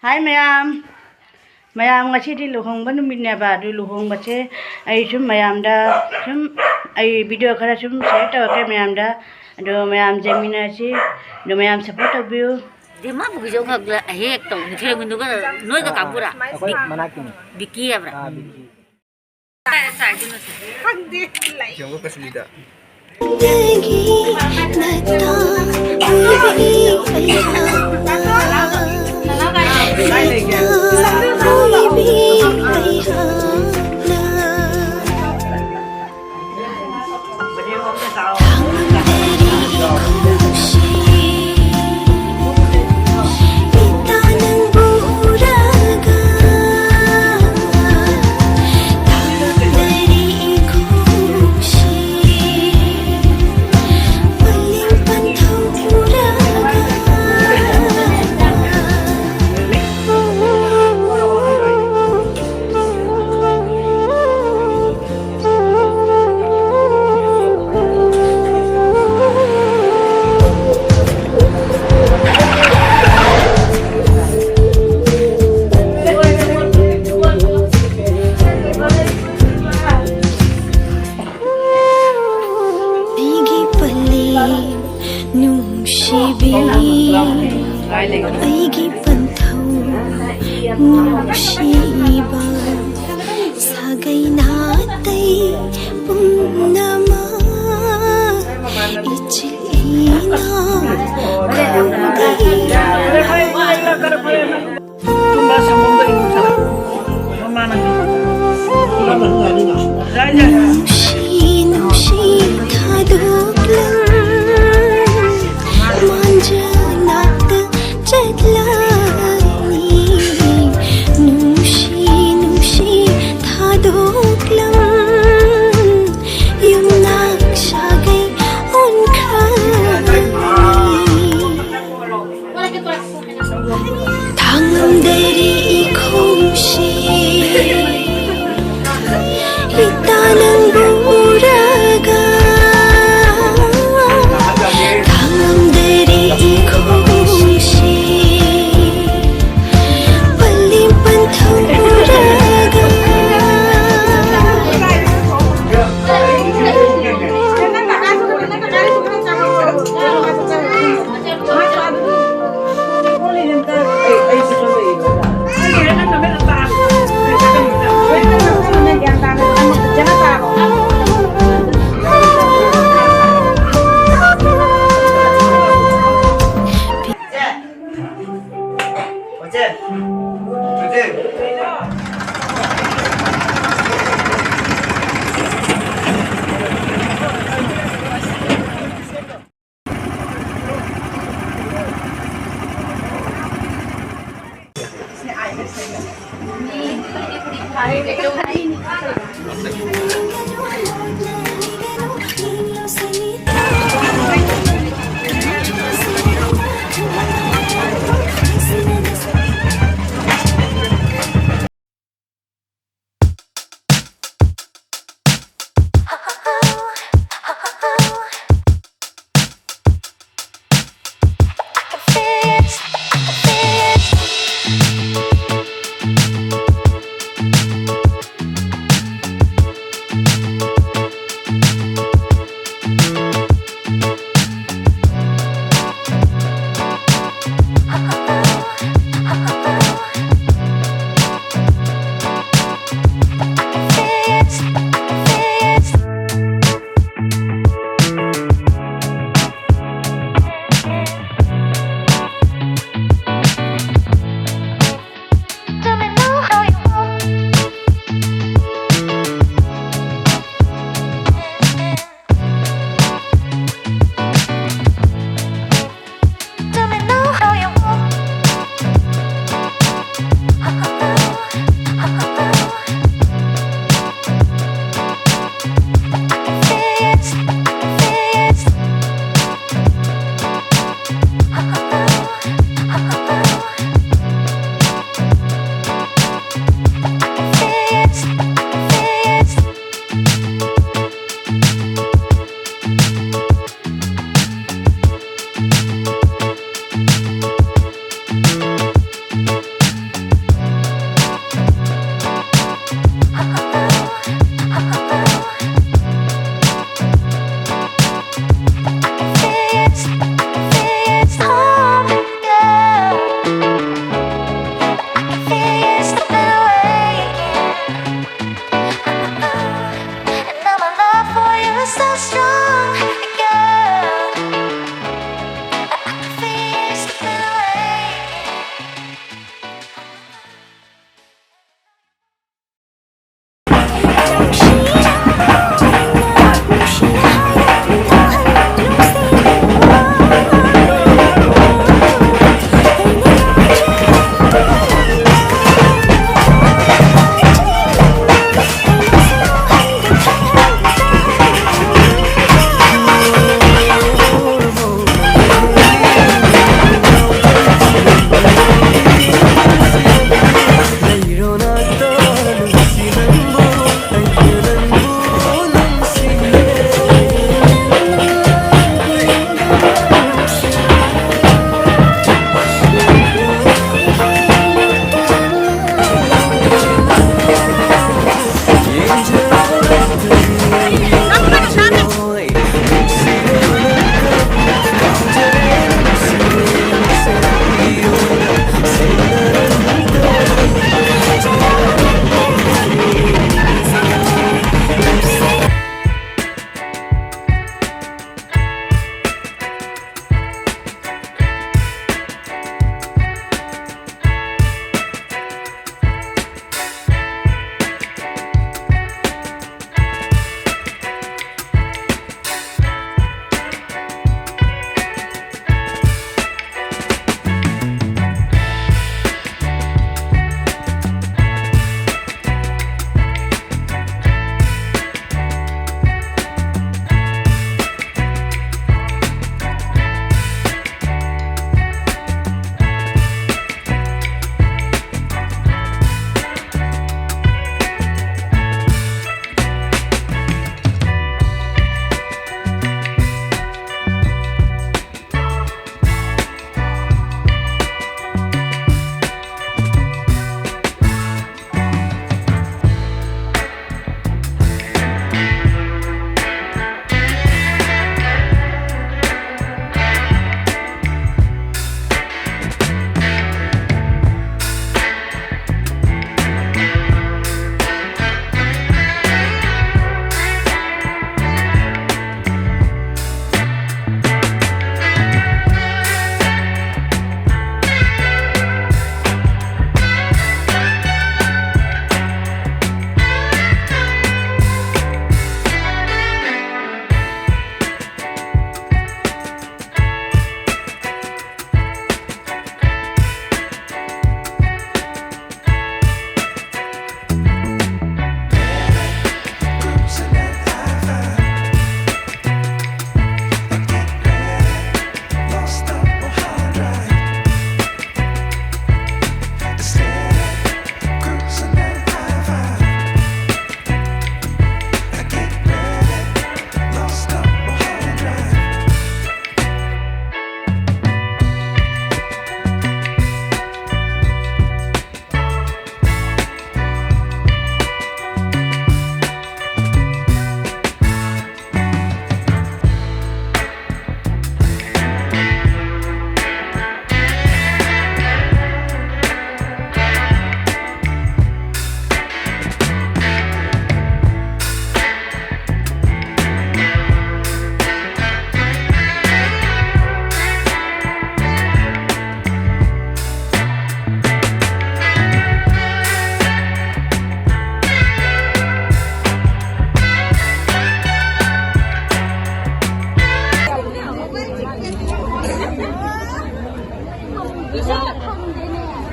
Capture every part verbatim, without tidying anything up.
ꯍꯥꯏ ꯃꯌꯥꯝ, ꯃꯌꯥꯝ, ꯉꯁꯤꯗꯤ ꯂꯨꯍꯣꯡꯕ ꯅꯨꯃꯤꯠꯅꯦꯕ꯫ ꯑꯗꯨ ꯂꯨꯍꯣꯡꯕꯁꯦ ꯑꯩ ꯁꯨꯝ ꯃꯌꯥꯝꯗ ꯁꯨꯝ ꯑꯩ ꯚꯤꯗꯤꯑꯣ ꯈꯔ ꯁꯨꯝ ꯁꯤꯌꯔ ꯇꯧꯔꯛꯀꯦ ꯃꯌꯥꯝꯗ꯫ ꯑꯗꯣ ꯃꯌꯥꯝ ꯌꯦꯡꯃꯤꯟꯅꯔꯁꯤ꯫ ꯑꯗꯣ ꯃꯌꯥꯝ ꯁꯞꯄꯣꯔꯠ ꯇꯧꯕꯤꯌꯨ꯫ ꯗꯤꯃꯥꯄꯨꯔꯒꯤꯁꯨ ꯑꯃꯈꯛ ꯂ-, ꯍꯦꯛ ꯇꯧꯅꯤ, ꯊꯤꯔꯦꯟ ꯒꯨꯟꯗꯨꯒ ꯅꯣꯏꯒ ꯀꯥꯡꯕꯨꯔꯥ? ꯑꯩꯈꯣꯏ ꯕꯤꯛ-, ꯃꯅꯥꯛꯀꯤꯅꯤ꯫ ꯕꯤꯛꯀꯤ ꯍꯥꯏꯕ꯭ꯔꯥ? ꯑꯥ, ꯕꯤꯛꯀꯤ꯫ ꯈꯪꯗꯦ, ꯂꯩ꯫ ꯌꯦꯡꯉꯣ ꯀꯁꯂꯤꯗ꯫ ꯑꯩꯒꯤ ꯄꯂꯦꯝ ꯅꯨꯡꯁꯤꯕꯤ, ꯑꯩꯒꯤ ꯄꯟꯊꯧ ꯅꯨꯡꯁꯤꯕ, ꯁꯥꯒꯩ ꯅꯥꯇꯩ ꯄꯨꯝꯅꯃꯛ ꯏꯆꯤꯜ ꯏꯅꯥꯎ ꯈꯪꯕꯤꯔꯕ? ꯇꯨꯝꯕ ꯁꯪꯒꯣꯝꯗꯣ ꯏꯃꯨꯡ ꯆꯪꯉꯛꯑꯣ꯫ ꯃꯃꯥꯅ ꯅꯨꯡꯁꯤ ꯅꯨꯡꯁꯤ ꯊꯥꯗꯣꯛꯂꯝ ꯃꯥꯟꯖꯅꯥꯛꯇ ꯆꯠꯂꯅꯤ꯫ ꯅꯨꯡꯁꯤ ꯅꯨꯡꯁꯤ ꯊꯥꯗꯣꯛꯂꯝ ꯌꯨꯝꯅꯥꯛ ꯁꯥꯒꯩ ꯑꯣꯟꯈ꯭ꯔꯅꯤ꯫ ꯊꯥꯡꯉꯝꯗꯔꯤ ꯏꯈꯣꯡꯁꯤ ꯏꯇꯥ ꯅꯪꯕꯨ ꯎꯔꯒ꯫ ꯊꯥꯡꯉꯝꯗꯔꯤ ꯏꯈꯣꯡꯁꯤ ꯏꯆꯦ, ꯏꯆꯦ꯫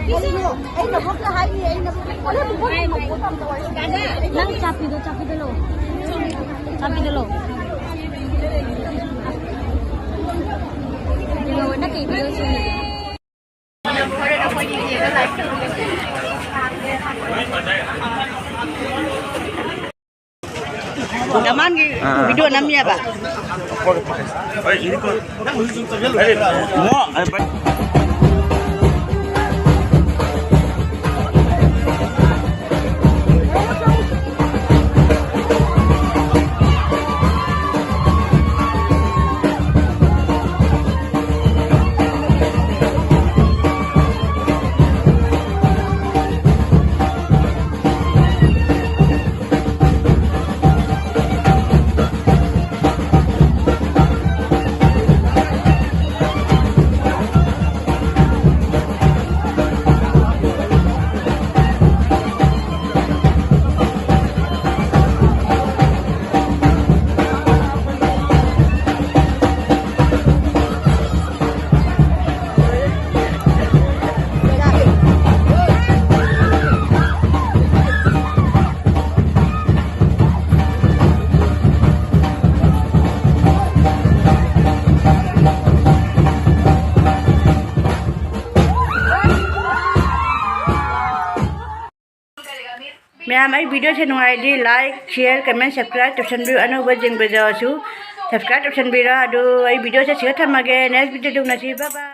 ꯀꯩꯅꯣ? ꯑꯩ ꯅꯕꯣꯛꯇ ꯍꯥꯏꯅꯤ, ꯑꯩ ꯅꯕꯣꯛꯇ ꯅꯪ ꯆꯥꯄꯤꯗꯣ, ꯆꯥꯄꯤꯗꯣ ꯂꯧ꯫ ꯆꯥꯄꯤꯗꯣ ꯂꯧ꯫ ꯅꯪ ꯀꯩ video ꯁꯦꯝꯃꯤꯅꯣ? ꯗꯃꯥꯟꯒꯤ ꯑꯥ꯫ Video ꯅꯝꯃꯤꯌꯦꯕ꯫ ꯃꯌꯥꯝ, ꯑꯩ video ꯁꯦ ꯅꯨꯡꯉꯥꯏꯔꯗꯤ like, share, comment, subscribe ꯇꯧꯁꯟꯕꯤꯌꯨ꯫ ꯑꯅꯧꯕ ꯌꯦꯡꯕꯗꯁꯨ subscribe ꯇꯧꯁꯟꯕꯤꯔꯣ꯫ ꯑꯗꯨ ꯑꯩ video ꯁꯦ ꯁꯤꯗ ꯊꯝꯃꯒꯦ꯫ Next video ꯗ ꯎꯅꯁꯤ꯫ Bye bye꯫